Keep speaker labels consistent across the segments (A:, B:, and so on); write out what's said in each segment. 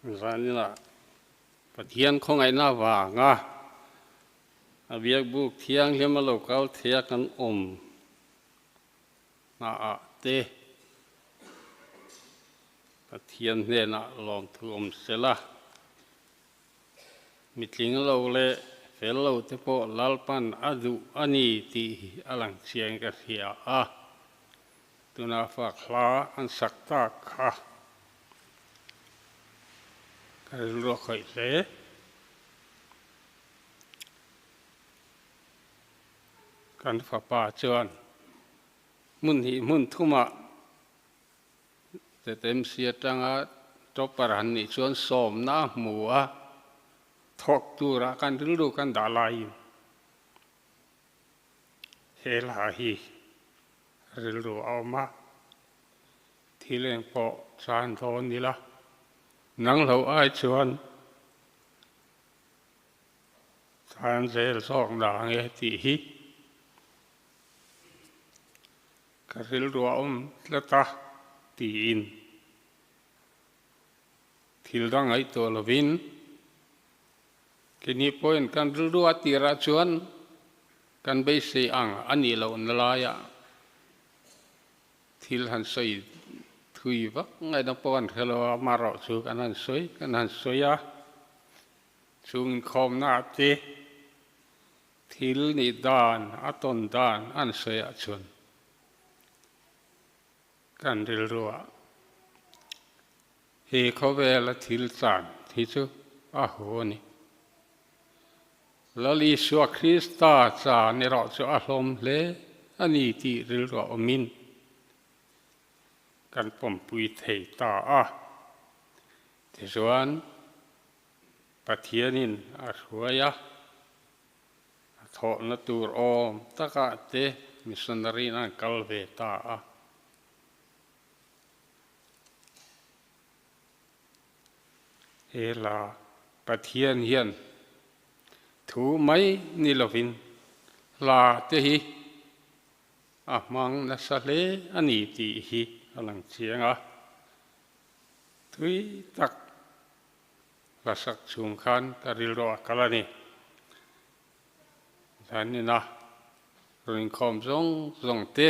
A: Zanina Pathian khawngaihna vanga a biakbuk thianghlim a lo kal thei a kan awm hnaah te Pathian hnenah lawmthu awm sela, mitling lo leh fel lo te pawh Lalpan a duh a ni tih hi a lang chiang ka hria a, tuna fak hla an sak tak kha ka rilru a khawih hle. Kan fapa chuan hmun hnih hmun thumah ZMC atanga topper han nih chuan sawmna a hmu a, thawk turah kan rilru kan dah laiin he hla hi rilru a awm a, thil eng pawh chan dawn ila nang lo ai chuan Chan zel zawk dah nge tih hi ka rilru a awm tlat a tiin thil dang ngaihtuah lovin keini pawhin kan rilru a tirah chuan kan beisei ang a nih lohna laiah thil han sawi thui vak ngaihna pawh kan hre lo a, amaherawhchu kan han sawi kan han sawi a. Chung inkhawmna te thil nih dan a tawn dan an sawi ah chuan kan rilru ah he khawvela thil chan hi chu a hu a ni. Lal Isua Krista chan erawh chu a hlawm hle a ni tih rilru a awmin kan pawmpui thei ta a. Tichuan Pathianin a hruai a, a thawhna tur awm takah te missionary in an kal ve ta a. He hla Pathian hian thu mai ni lovin hla te hi a hmang nasa hle a ni tih hi a lang chiang a. Tui tak hla sak chhung khan ka rilru a kal a ni. Zanina rawn inkhawm zawng zawng te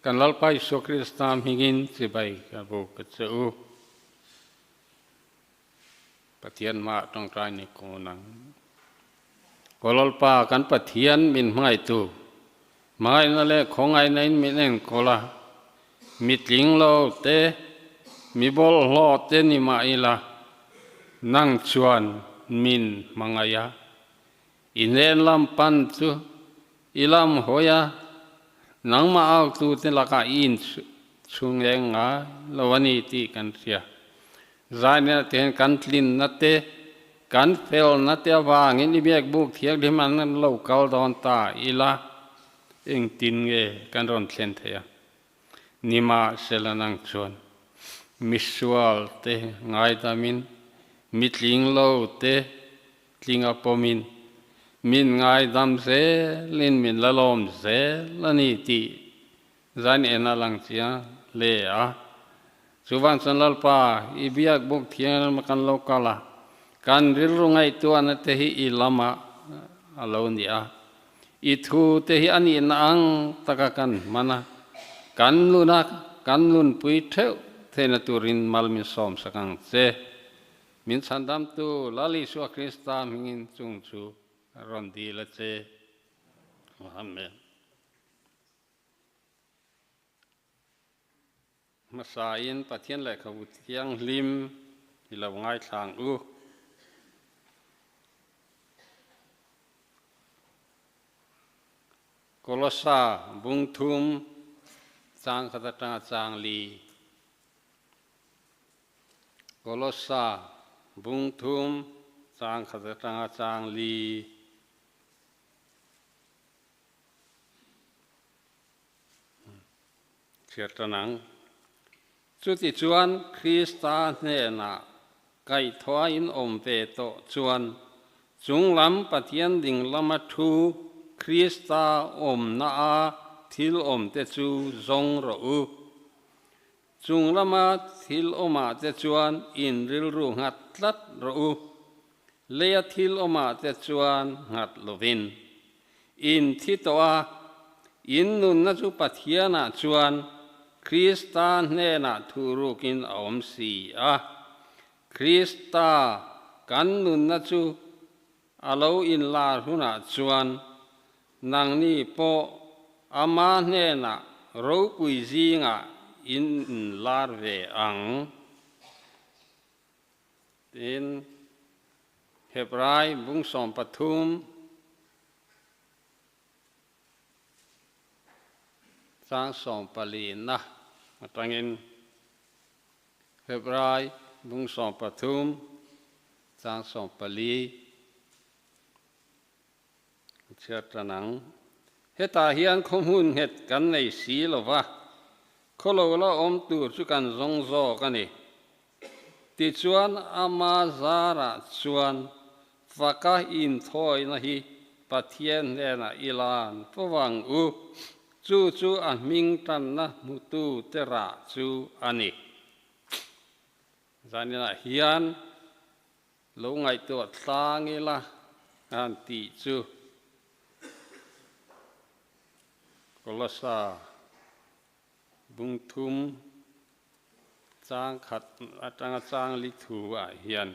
A: kan Lalpa Isua Krista hmingin chibai ka bu ka che u. Pathian hmaah tawngtai ni kawn ang. Aw Lalpa kan Pathian min hmangaihtu, hmangaihna leh khawngaihna in min enkawl a, mi tling lo te, mi bawlhhlawh te ni mah ila, nang chuan min hmangaih a, i hnen lam pan chu i lam hawi a, nangmah autu te lakah i inchhung eng ngai lo a ni tih kan hria. Zaina te hian kan tlinna te, kan felna te avangin i biakbuk thianghlim an lo kal dawn ta ila engtin nge kan rawn thlen theih a? Nimahsela nang chuan misual te ngaidamin, mi tling lo te tling a pawmin, min ngaidam zelin min la lawm zel a ni tih Zan en a lang chiang hle a. Chuvang chuan Lalpa, i biak bawk thiang kan lo kal a, kan rilru ngaihtuahna te hi i lamah a lo ni a. I thu te hi a nihna ang taka kan hman a, kan nuna kan nunpui theuh theihna turin mal min sawmsak ang che. Min chhandamtu Lal Isua Krista hmingin chung chu rawn dil a che. Amen. Hmasain Pathian lehkhabu thianghlim i lo ngaithla ang u. Kolosa bung thum chang khat atanga chang li. Kolosa bung thum chang khat atanga chang li. Chhiar tan ang. Chutichuan Krista hnenah kaihthawha in awm ve tawh chuan chunglam Pathian ding lama thu Krista awmna a thil awmte chu zawng rawh u. Chung lama thil awmah te chuan in rilru nghat tlat rawh u, leia thil awmah te chuan nghat lovin. In thi tawh a, in nunna chu Pathianah chuan Krista hnenah thurukin a awm si a. Krista kan nunna chu a lo inlar hunah chuan nangni pawh ama hnenah ropui zingah in inlar ve ang. Tin, Hebrai bung 13 chang 14 na atangin Hebrai bung 13 chang 14 chhiar tan ang. Hetah hian khaw hmun nghet kan nei si lo va, khaw lo la awm tur chu kan zawng zawk a ni. Tichuan ama zarah chuan faka inthawina hi Pathian hnenah i lan fo ang u, chu chu a hming tanna hmutu te rah chu a ni. Zaninah hian Lo ngaihtuah tlang ila han tih chu Kolosa bung thum chang khat atanga chang li thu ah hian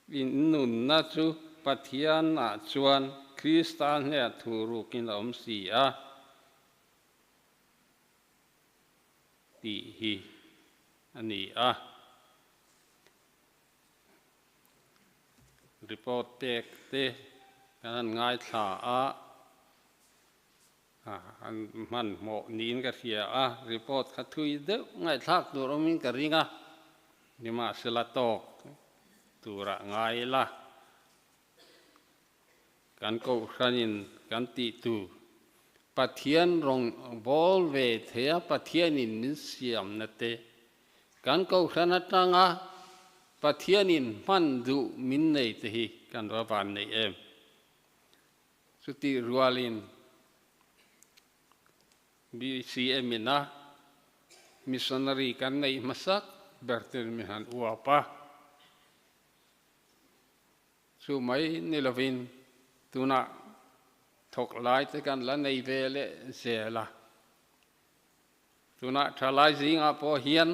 A: in nunna chu Pathian ah chuan Krista hneh thu rukin a awm si a. Tih hi a ni a. Report pek te kan han ngaithla a, an hmanhmawh niin ka hria a, report kha thui deuh ngaihthlak tur awmin ka ring a, nimahsela tawk turah ngai ila. Kan kohhranin kan tih tur Pathian rawn bawl ve thei a, Pathianin min siamna te, kan kohhran atanga Pathianin hman duh min nei te hi kan va van nei em. Chutih rualin BCM in a missionary kan neih hmasak ber ten min han uap a. Chu mai ni lovin tunah thawk lai te kan la nei ve leh zel a. Tunah thalai zingah pawh hian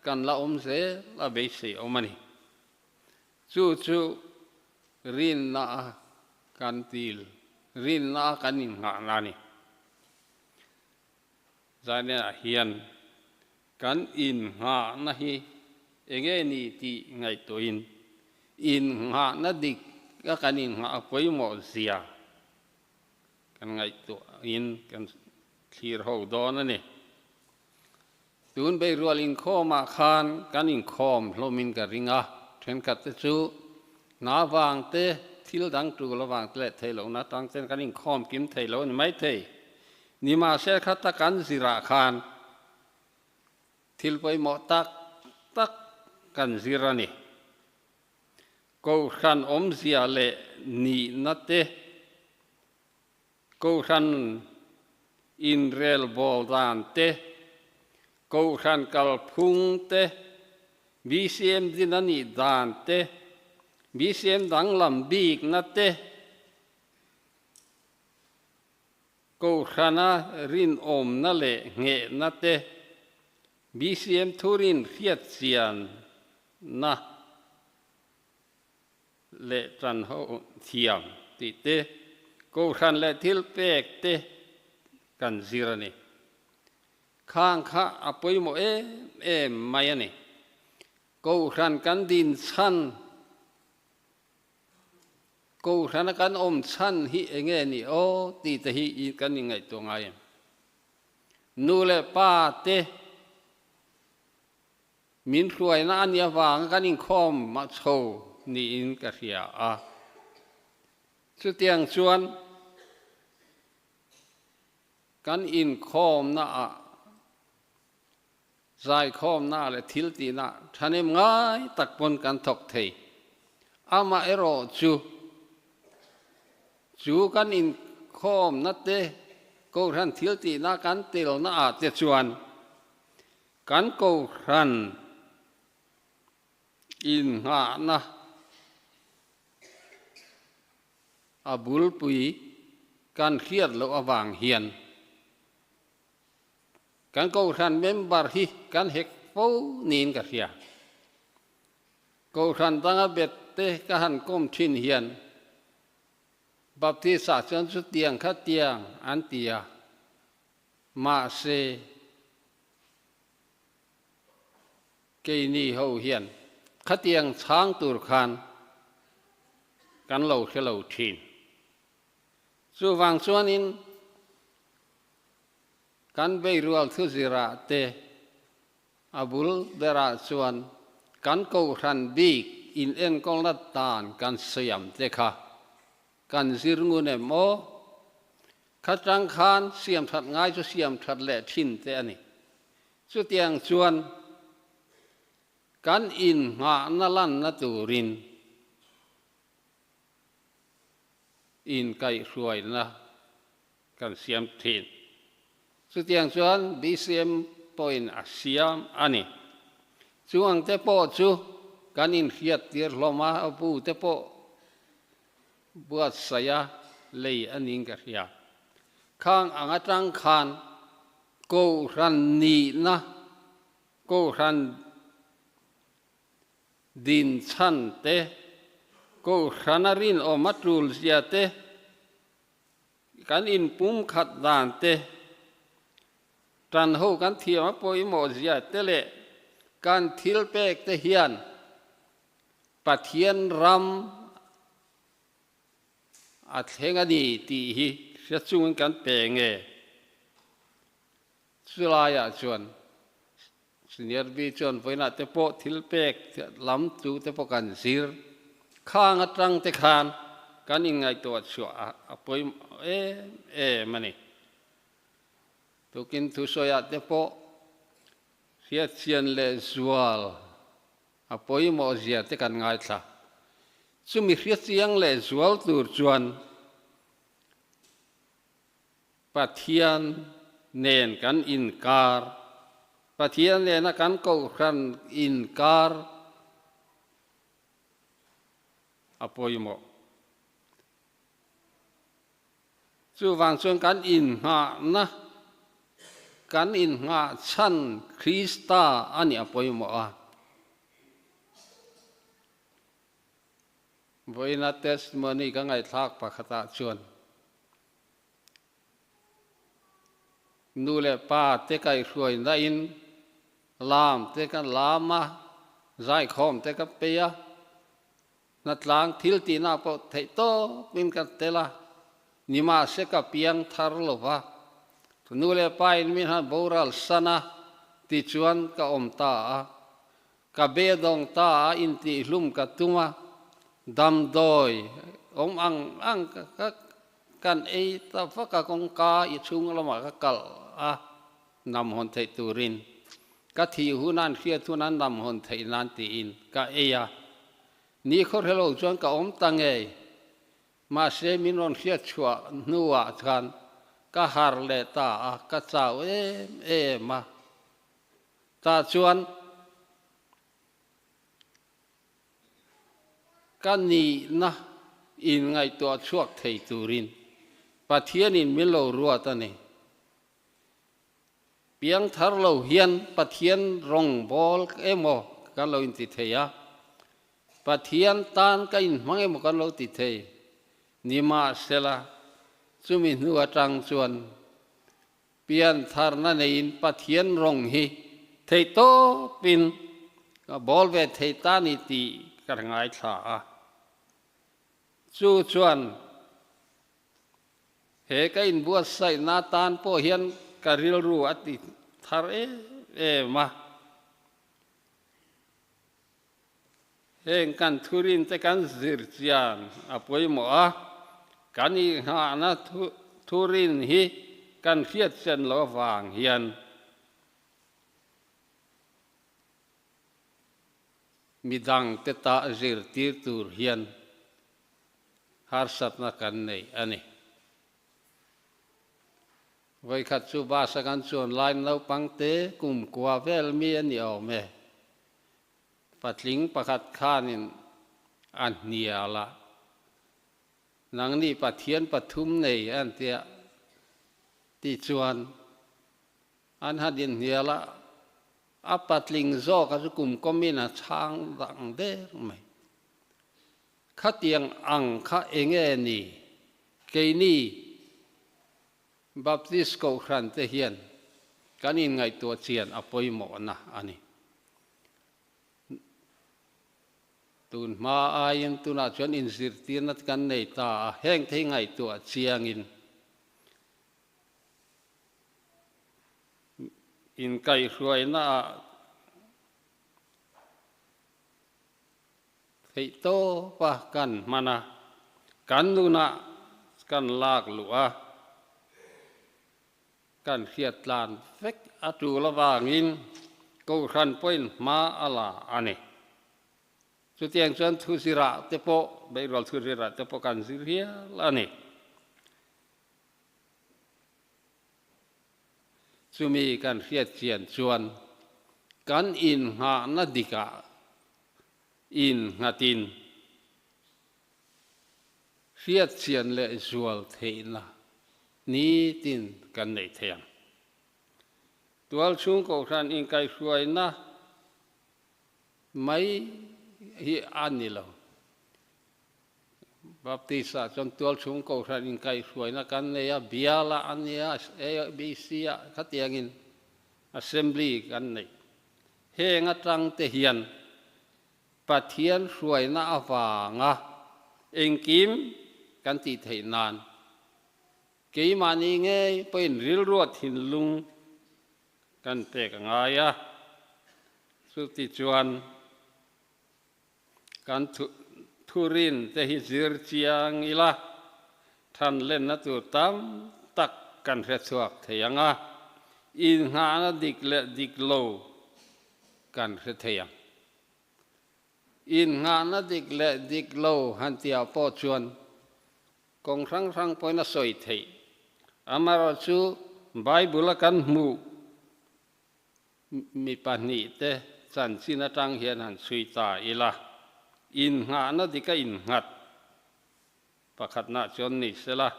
A: kan la awm zel a beisei awm a ni. Chu chu rinna a kan dil, rinna a kan innghahna a ni. Zainenah hian kan innghahna hi enge ni tih ngaihtuahin innghahna dik a kan innghah a pawimawh zia kan ngaihtuahin kan thlir ho dawn a ni. Tun beirual inkhawmah khan kan inkhawm hlawmin ka ring a, thenkhat te chu hna vang te, thil dang tul avang te leh theih lohna atang ten kan inkhawm kim thei lo a ni maithei. Nimahse khata kan zirah khan thil pawimawh tak tak kan zir a ni. Kohhran awmzia leh nihna te, Kohhran inrelbawl dan te, Kohhran kalphung te, BCM din a nih dan te, BCM danglam bikna te, Kohhrana rinawmna leh nghehna te, BCM thurin hriatchianna leh tanho thiam tih te, Kohhran leh thilpek te kan zir a ni. Khang kha a pawimawh em em mai a ni. Kohhran kan din chhan Kohhrana kan awm chhan hi enge ni aw tih te hi kan inngaihtuah ngai em? Nu leh pa te min hruaina a nih avanga kan inkhawm chho niin ka hria a. Chutiang chuan kan inkhawmna ah Zaikhawmna leh thil tihna thahnem ngai tak pawn kan thawk thei. Amaherawh chu, chu kan in khawmna te, Kohhran thiltihna kan telna ah te chuan kan Kohhran innghahna a bulpui kan hriat loh avang hian kan Kohhran member hi kan hek fo niin ka hria. Kohhran danga bet te ka han kawm thin hian Baptist ah chuan chutiang kha tiang an ti a, mahse keini ho hian khatiang chhang tur khan kan lo hre lo thin. Chuvang chuanin kan beirual thuzirah te A bul berah chuan kan kohhran bik in enkawlna dan kan siam te kha kan zir ngun em aw? Kha tang khan siam that ngai chu siam that leh thin te a ni. Chutiang chuan kan innghahna lanna turin inkaihhruaina kan siam thin. Chutiang chuan BCM pawhin a siam a ni. Chu ang te pawh chu kan inhriat tir hlawm a, a bu te pawh buatsaih a lei a ning ka hria. Khang ang atang khan Kohhran nihna, Kohhran Din chhan te, Kohhrana rinawm a tul zia te, kan inpum khat dan te, tan ho kan thiam a pawimawh zia te leh kan thil pek te hian Pathian ram a thleng a ni tih hi hria chungin kan pe nge? Chulaiah chuan Senior B chuan vawiinah te pawh thil pek lam chu te pawh kan zir. Khang atang te khan kan inngaihtuah chhuah a pawimawh em em a ni. Tukin thusawiah te pawh hriatchian leh zual a pawimawh zia te kan ngaithla. Chumi hriatchiang leh zual tur chuan Pathian nen kan inkar, Pathian nena kan kohhran inkar a pawimawh. Chuvang chuan kan innghahna, kan innghah chhan Krista a nih a pawimawh a. Vawiina testimony ka ngaihthlak pakhatah chuan Nu leh pa te kaihhruaina in lam te ka lam a, zaikhawm te ka pei a, hnatlang thil tihna pawh theih tawp in ka tel a, nimahse ka piang thar lo va, nu leh pa in min han boral san a tichuan ka awm ta a, Ka bedawng ta a intihhlum ka tum a, damdawi awm ang ang ka kan ei ta vak a, kawngka i chhung lamah ka kalh a, nam hawn theih turin ka thih hun an hriat hun an nam hawn theih nan tiin ka ei a, ni khawhre lo chuan ka awm ta ngei, mahse min rawn hriat chhuah hnuah chuan ka harh leh ta a, ka chau em em a. Tah chuan ka nihna inngaihtuah chhuak thei turin Pathianin min lo ruat a ni. Piangthar lo hian Pathian rawngbâwl emaw kan lo inti thei a, Pathian tân ka inhmang emaw kan lo ti thei. Nimahsela, chumi hnu aṭang chuan Piantharna neiin Pathian rawng hi theih tawpin ka bawl ve thei ta ni tih ka ngaithla a. Chu chuan he ka inbuatsaihna atan pawh hian ka rilru a ti thar em em a. Heng kan thurin te kan zir chian a pawimawh a, kan inghahna thurin hi kan hriat chian loh avang hian midang te ta zirtir tur hian harsatna kan nei a ni. Vawikhat chu bus a kan chuan laiin naupang te kum kua vel mi a ni awm e. Patling pakhat khanin a hnial a, Nangni Pathian pathum nei an tia tichuan an han inhnial a, a patling zawka chu kum kawmin a chhang dang der mai. Khatiang ang kha enge ni? Keini Baptist Kohhran te hian kan inngaihtuah chian a pawimawhna a ni. Tun hma aiin tunah chuan inzirtirna te kan nei ta a, heng te hi ngaihtuah chiangin inkaihhruaina ah Theih tawpa kan hman a, kan nunah kan lak luh a, kan hriat tlan vek a tul avangin Kohhran pawhin hma a la a ni. Chutiang chuan thuzirah te pawh, beihrual thuzirah te pawh kan zir hial a ni. Chumi kan hriat chian chuan kan innghahna dikah innghatin hriat chian leh zual theihna nitin kan nei thei ang. Tualchhung Kohhran inkaihhruaina mai hi a ni lo. Baptist-ah chuan tualchhung Kohhran inkaihhruaina kan nei a, Biala a nia, ABC-ah khatiangin Assembly kan nei. Heng atang te hian Pathian hruaina avanga engkim kan tih theih nan keimahni ngei pawhin rilrua thinlung kan pek a ngai a, chutichuan Kan thurin te hi zir chiang ila, than lenna tur tam tak kan hre chhuak thei ang a, inngahna dik leh dik lo kan hre thei ang. Inngahna dik leh dik lo han tihah pawh chuan kawng hrang hrang pawhin a sawi theih. Amaherawhchu Bible-a kan hmuh Mi pahnihte chanchin atang hian han chhui ta ila, innghahna dik a innghat pakhatnah chuan ni sela,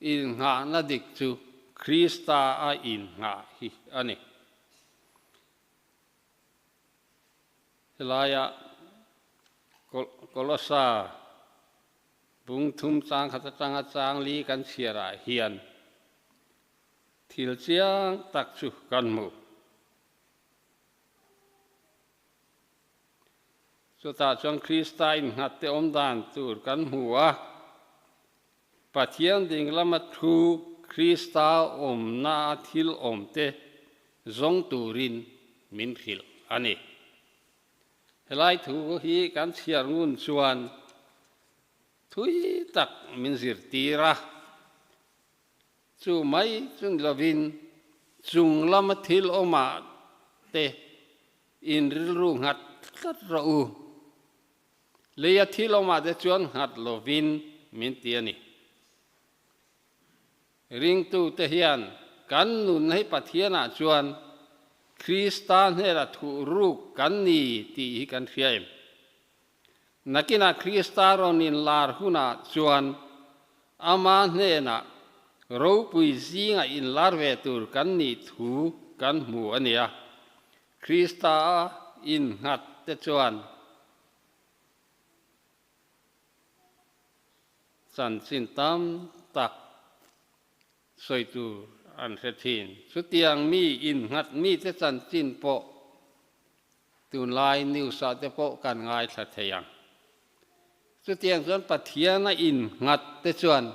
A: innghahna dik chu Krista a innghah hi a ni. Helaia Kolosa bung thum chang khat atanga chang li kan chhiarah hian Thil chiang tak chu kan hmu. Chutah chuan Krista innghat te awm dan tur kan hmu a, Pathian ding lama thu Krista awmna a thil awm te zawng turin min hrilh a ni. Helai thu hi kan chhiar ngun chuan thui tak min zirtir a. Chu mai chu ni lovin chung lama thil awmah te in rilru nghat tlat rawh u. Leia thil awmah te chuan nghat lovin min ti a ni. Ringtute hian kan nun hei Pathianah chuan Krista hnenah thuh ruk kan ni tih hi kan hria em? Nakinah Krista rawn inlar hunah chuan Ama hnenah ropui zinga inlar ve tur kan nih thu kan hmu a nia. Krista innghat te chuan chanchin tam tak sawi tur an hre thin. Chutiang mi innghat mite chanchin pawh tunlai news ah te pawh kan ngaithla thei ang. Chutiang chuan Pathiana innghat te chuan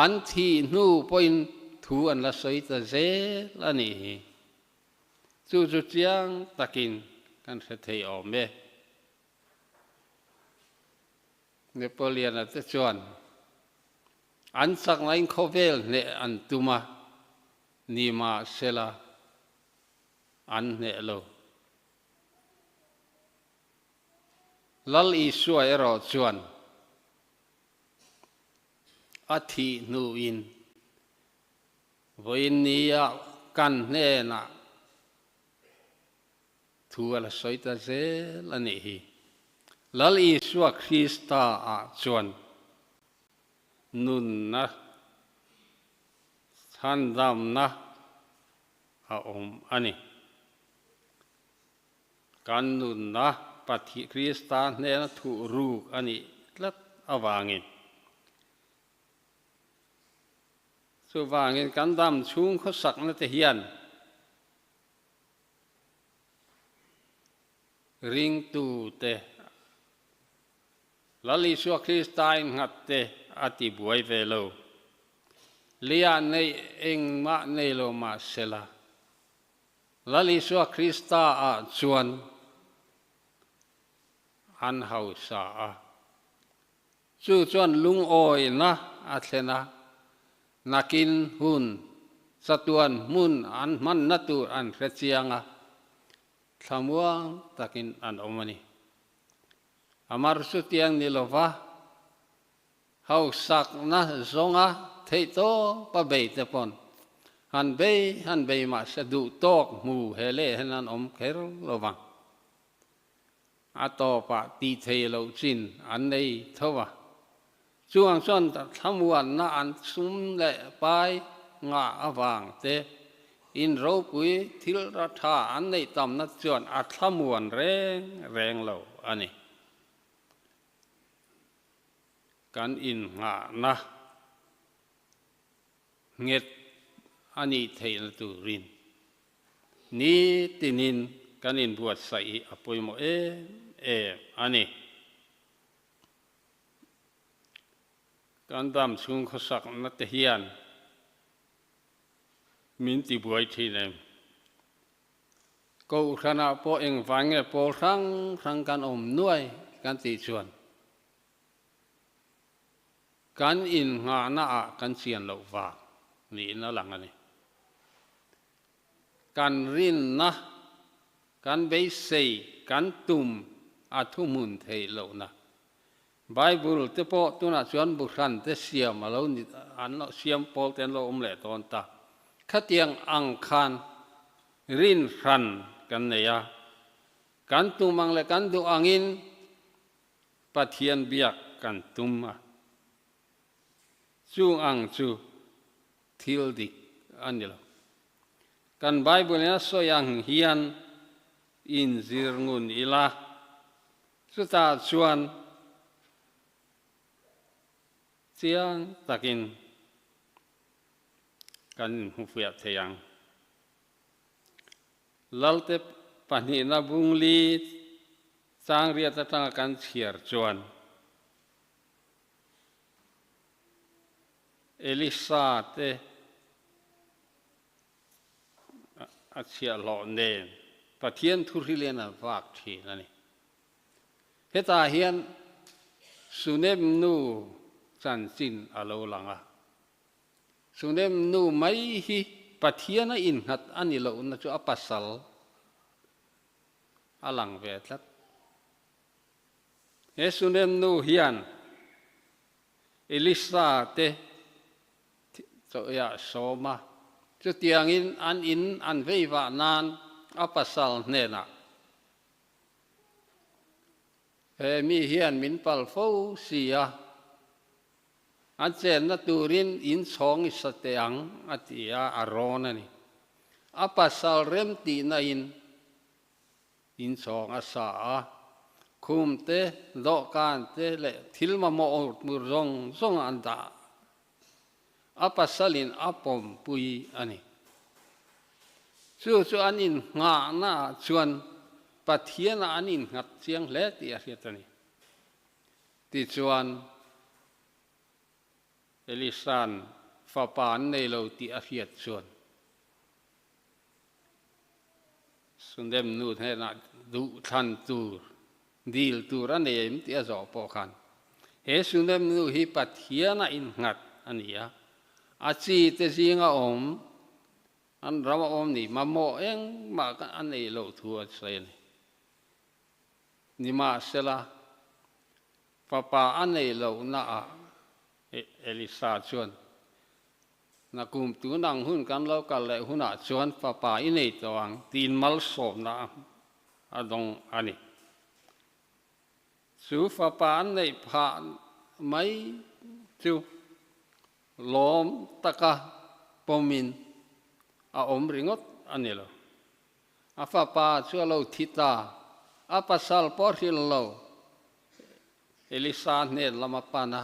A: an thih hnu pawhin thu an la sawi ta zel a nih hi. Chu chu chiang takin kan hre thei awm e. Napoleon-a te chuan an chaknain khawvel hneh an tum a, ni mahsela an hneh lo. Lal Isua erawh chuan. A thih hnuin vawiin nia kan hnenah thu a la sawi ta zel a nih hi. Lal Isua Krista ah chuan nunna chhandamna a awm a ni. Kan nunna Pathian Krista hnena thuh ruk a nih tlat avangin. Chuvangin kan dam chhung khawsakna te hian ringtute Lal Isua Krista innghat te a ti buai ve lo. Leiah neih engmah nei lo mahsela Lal Isua Krista ah chuan an hausa a. Chu chuan lungawina a thlen a, nakin hun chatuan hmun an hmanna tur an hre chiang a, thlamuang takin an awm a ni. A mar chutiang ni lova hausakna zawnga theihtawp a bei te pawn han bei han bei mahse duhtawk hmu he leh hen an awm kher lovang. A tawpah tih thei loh chin an nei tho a. Chuang chuan thlamuanna an sum leh pai ngah avang te, in ropui thil ra tha an neih tamna chuan a thlamuan reng reng lo a ni. Kan innghahna nghet a nih theihna turin Nitinin kan inbuatsaih hi a pawimawh em em a ni. Kan dam chhung khawsakna te hian min tibuai thin em? Kohhranah pawh engvang nge pawl hrang hrang kan awm nuai kan tih chuan kan innghahna ah kan chian loh vang niin a lang a ni. Kan rinna, kan beisei, kan tum a thuhmun theih lohna. Bible te pawh tunah chuan bu hran te siam a lo ni, an lo siam pawl te an lo awm leh dawn ta. Khatiang ang khan rin hran kan nei a, kan tum ang leh kan duh angin Pathian biak kan tum a. Chung ang chu thil dik a ni lo. Kan Bible in a sawi ang hian inzir ngun ila, chutah chuan chiang takin kan inhmufiah thei ang. Lalte pahnihna bungli changriat atanga kan chhiar chuan, Elisa te a chhiahhlawh nen Pathian thu hrilhin an vak thin a ni. Hetah hian Sunem nu chanchin a lo lang a. Sunem nu mai hi Pathian a innghat a ni lohna chu a pasal a lang ve tlat. He Sunem nu hian Elisa te chawhia sawm a, chutiangin an in an vei vah nan a pasal hnenah, He mi hian min pal fo si a, an chenna turin in chhawng i sa teh ang, a ti a, a rawn a ni. A pasal rem tihna in Inchhawng a sa a, khum te, dawhkan te leh thil mamawh awr tur zawng zawng an dah. A pasalin a pawmpui a ni. Chu chu an innghahna ah chuan Pathianah an innghat chiang hle tih a hriat a ni. Tichuan, Elisa'n fapa an nei lo tih a hriat chuan, Sundem nu hnenah duhthlan tur, dil tur a nei em tih a zawh pawh khan he Sundem nu hi Pathiana innghat a ni a, a chi te zinga awm, an rama awm ni mamawh engmah a neih loh thu a sawi a ni. Nimahsela, fapa a neih lohnaah. Elisa chuan, Nakum tun ang hun kan lo kal leh hunah chuan fapa i nei tawh ang tiin malsawmna a dawng a ni. Chu fapa an neih phah mai chu lawm taka pawmin a awm ringawt a ni lo. A fapa chu a lo thi ta, a pasal pawh hrilh lo. Elisa hnen lama pan a,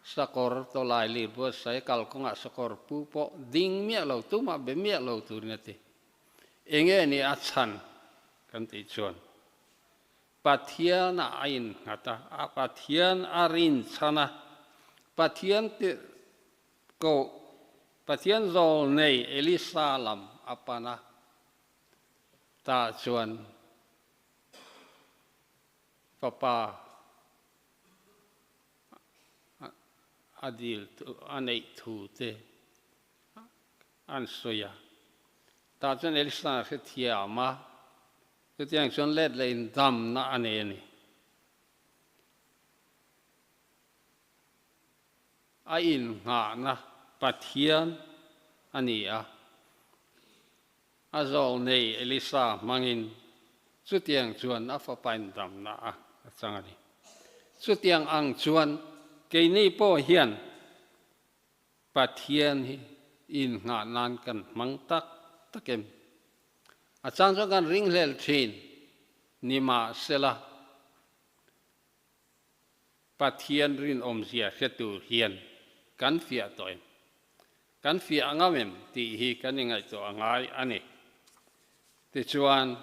A: sakawr tawlai lir buatsaih kalkawngah sakawr pu pawh ding miah lo, tumah be miah lo turin a ti. Enge ni a chhan kan tih chuan Pathianah a innghat a, a Pathian a rinchhan a, Pathian tirh koh, Pathian zawl nei Elisa lam a pan a, tah chuan Fapa a dil a neih thu te an sawi a. Tah chuan Elisa a hrethiam a, chutiang chuan let leh in damna a nei a ni. A innghahna Pathian a ni a. A zawlnei Elisa hmangin chutiang chuan a fapain damna a chang a ni. Chutiang ang chuan keini pawh hian Pathian hi innghah nan kan hmang tak tak em? A chang chuan kan ringhlel thin ni mahsela Pathian rinawmzia hre tur hian kan fiah tawh em? Kan fiah ngam em tih hi kan ingaihtuah a ngai a ni. Tichuan,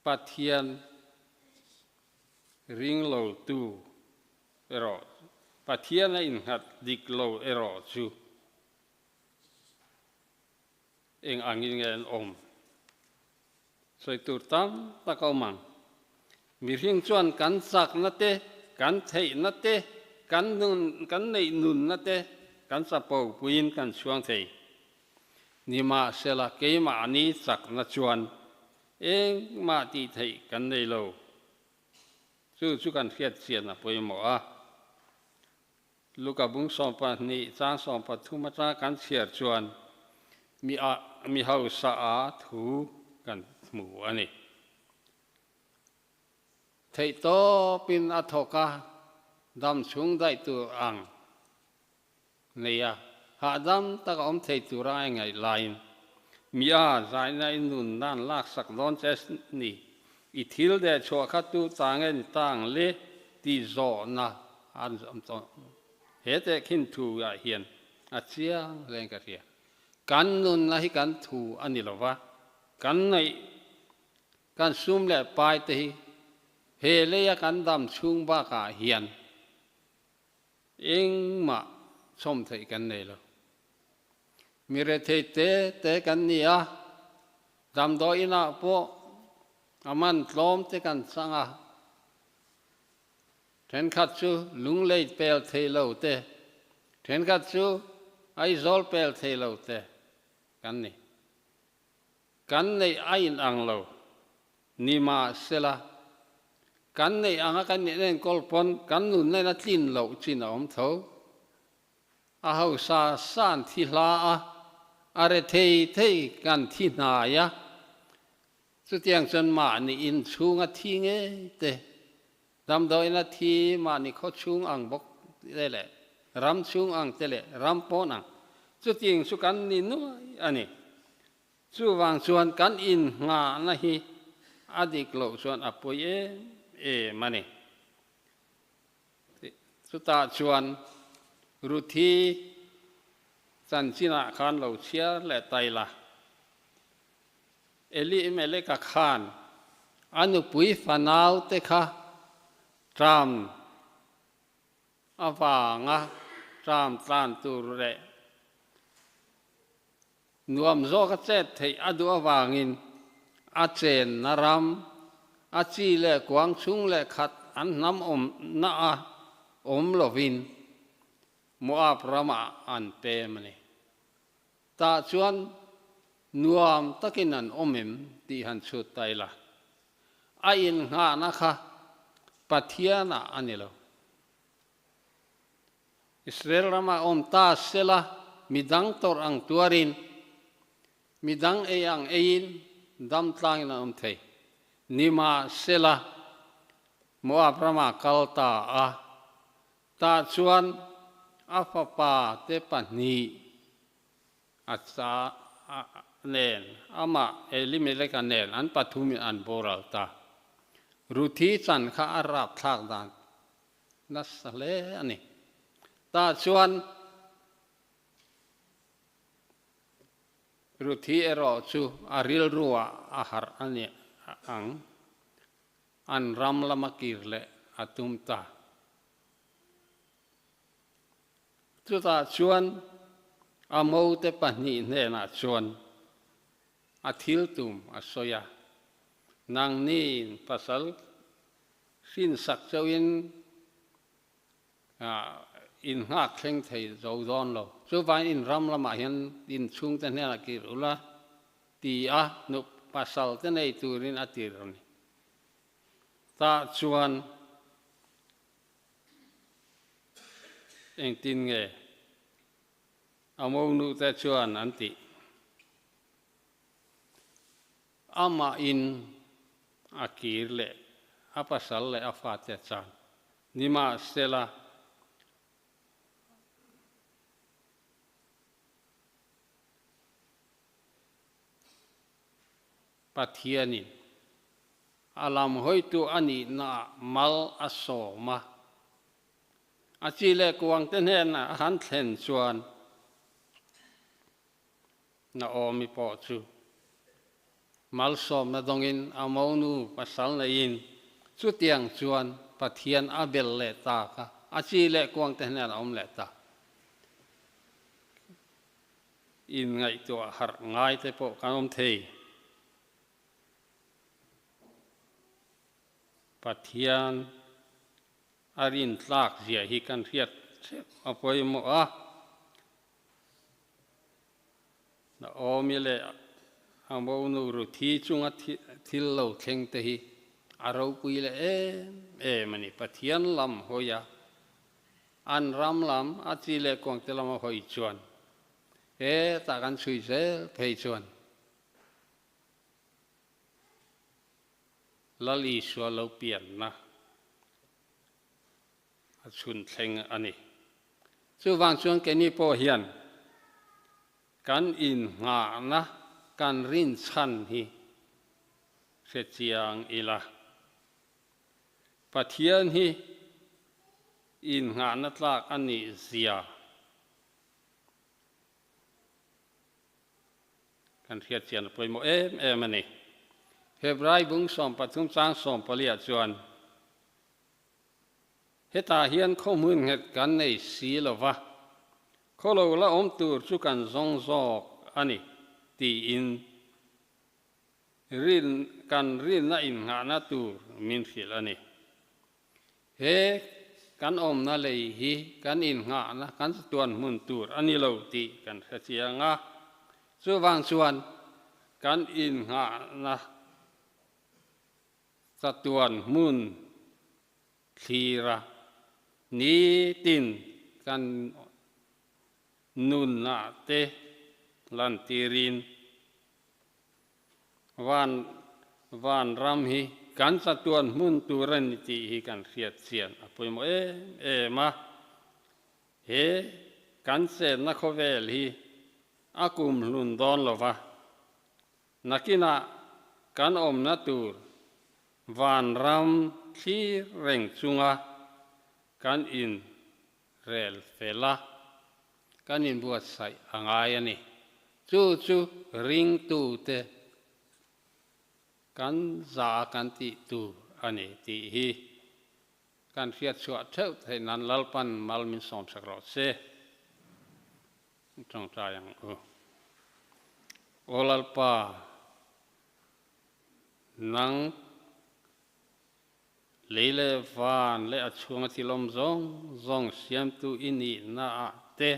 A: Pathian ring lotu erawh, Pathian a innghat dik lo erawh chu eng angin nge an awm? Sawi tur tam tak a awm ang. Mihring chuan kan chakna te, kan theihna te, kan nun, kan neih nunna te kan chapo puiin kan chhuang thei. Nimahsela keimahni chakna chuan engmah tih theih kan nei lo. Chu chu kan hriat chian a pawimawh a. Luka bung 12 chang 13 atanga kan chhiar chuan mi a mi hausa a thu kan hmu a ni. Theihtawpin a thawk a, dam chhung daih tur ang nei a, hahdam taka awm thei tura a ingaih laiin mi a zaina i nun dan laksak dawn che ni. I thil deh chhuah kha tu ta nge ni ta ang le tih zawhna an awm tawh. He tehkhin thu ah hian a chiang hle ka hria. Kan nunna hi kan thu a ni lo va, kan neih, kan sum leh pai te hi he leia kan dam chhung bakah hian engmah chhawm theih kan nei lo. Mi rethei te te kan ni a, damdawi inah pawh a man tlawm te kan chang a, thenkhat chu lunglei pel thei lo te, thenkhat chu Aizawl pel thei lo te kan ni. Kan neih a inang lo ni mahsela, kan neih anga kan inenkawl pawn kan nunna in a tlin loh chin a awm tho. A hausa san thi hla a, a re thei thei kan thi hnai a, chutiang chuan mahni in chhung a thi ngei te, damdawiin a thi mahni khaw chhung ang bawk te leh ram chhung ang te leh ram pawn ang, chutiang chu kan ni nuai a ni. Chuvang chuan kan innghahna hi a dik loh chuan a pawi em em a ni. Chutah chuan Ruthi chanchinah khan lo chhiar leh tai la. Elimeleka khan a nupui fanaute kha ṭam avanga ṭam tlan tur leh Nuam zawk a chet theih a duh avangin a chenna ram, a chi leh kuang chhung leh khat an hnam awmna a awm lovin Moab ramah an pem a ni. Tah chuan nuam takin an awm em tih han chhut ta ila. A innghahna kha. Pathianah a ni lo. Israel ramah awm ta sela midang tawrh ang tuarin, midang ei ang eiin dam tlangin an awm thei. Nimahsela, Moab ramah kal ta a, tah chuan a fapa te pahnih a cha nen, amah Elimeleka nen an pathumin an boral ta. Ruthi chan kha a rapthlak dan nasa hle a ni. Tah chuan Ruthi erawh chu a rilruah a harh a ni ang, an ram lama kir leh a tum ta. Chutah chuan a mote pahnih hnenah chuan a thil tum a sawi a, Nangniin pasal hrinsak chauhin in nghak thleng thei zo dawn lo. Chuvangin in ram lamah hian in chhungte hnenah kir ula ti a nu pasalte nei turin a tir a ni. Tah chuan Engtin nge a monute chuan an tih? Amahin a kir leh a pasal leh a fate chan nimahsela Pathianin a lam hawitu a nihnaah mal a sawm a. A chi leh kuangte hnenah a han thlen chuan Naomi pawh chu malsawmna dawngin a monu pasal neiin chutiang chuan Pathian a bel leh tak a, a chi leh kuangte hnenah a awm leh ta. Inngaihtuah harh ngai te pawh kan awm thei. Pathian a rintlak zia hi kan hriat hreuh a pawimawh a. Naomi leh a monu Ruthi chunga thil lo thleng te hi a ropui leh em em a ni. Pathian lam hawi a, An ram lam a chi leh kuangte lama hawi chuan hetah kan chhui zel phei chuan Lal Isua lo pianna a chhun thleng a ni. Chuvang chuan keini pawh hian kan innghahna kan rinchhan hi hre chiang ila. Pathian hi innghahna tlak a nih zia kan hriat chian a pawimawh em em a ni. Hebrai bung 13 chang 14 ah chuan, Hetah hian khawhmun nghet kan nei si lo va, khaw lo la awm tur chu kan zawng zawk a ni, tiin Rin, kan rinna innghahna tur min hrilh a ni. He kan awmna lei hi kan innghahna, kan chatuan hmun tur a ni lo tih kan hre chiang a. Chuvang chuan kan innghahna chatuan hmun thlira nitin kan nunah te lantirin Van van ram hi kan chatuan hmun tur a ni tih hi kan hriat chian a pawimawh em em a. He kan chenna khawvel hi a kum hlun dawn lo va, nakinah kan awmna tur van ram thlir reng chunga kan in rel fel a, kan inbuatsaih a ngai a ni. Chu chu ringtute kan za kan tih tur a ni tih hi kan hriatchhuah theuh theih nan Lalpan mal min sawmsak rawh se. Tawngtai ang u. Aw Lalpa, nang Lei leh van leh a chhunga thil awm zawng zawng siamtu i nihna ah te,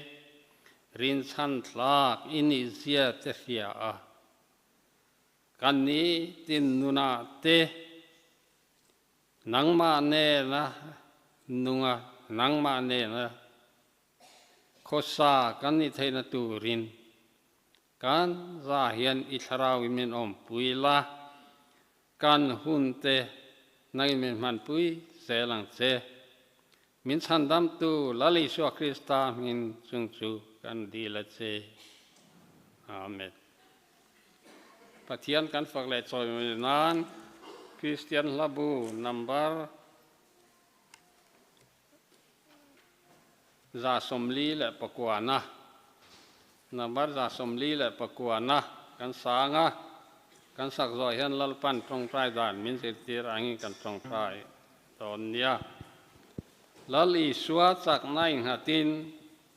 A: rinchhan tlak i nihzia te hria a, kan ni tin nunah te Nangmah nena nunga, nangmah nena khawsa kan nih theihna turin kan za hian i thlarauin min awmpui la, kan hun te nangin min hmanpui zel ang che. Min chhandamtu Lal Isua Krista hmingin chung chu kan dil a che. Amen. Pathian kan fak leh chawimawi nan Kristian hlabu number 149 number 149 kan sang a, kan sak zawh hian Lalpan tawngtai dan min zirtir angin kan tawngtai dawn nia. Lal Isua chakna innghatin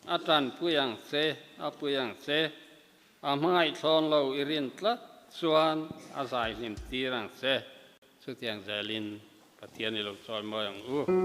A: a tanpui ang che, a pui ang che. A hmangaih thlawn lo i rin tlat chuan a zai hlim tir ang che. Chutiang zelin Pathian i lo chawi mawi ang u.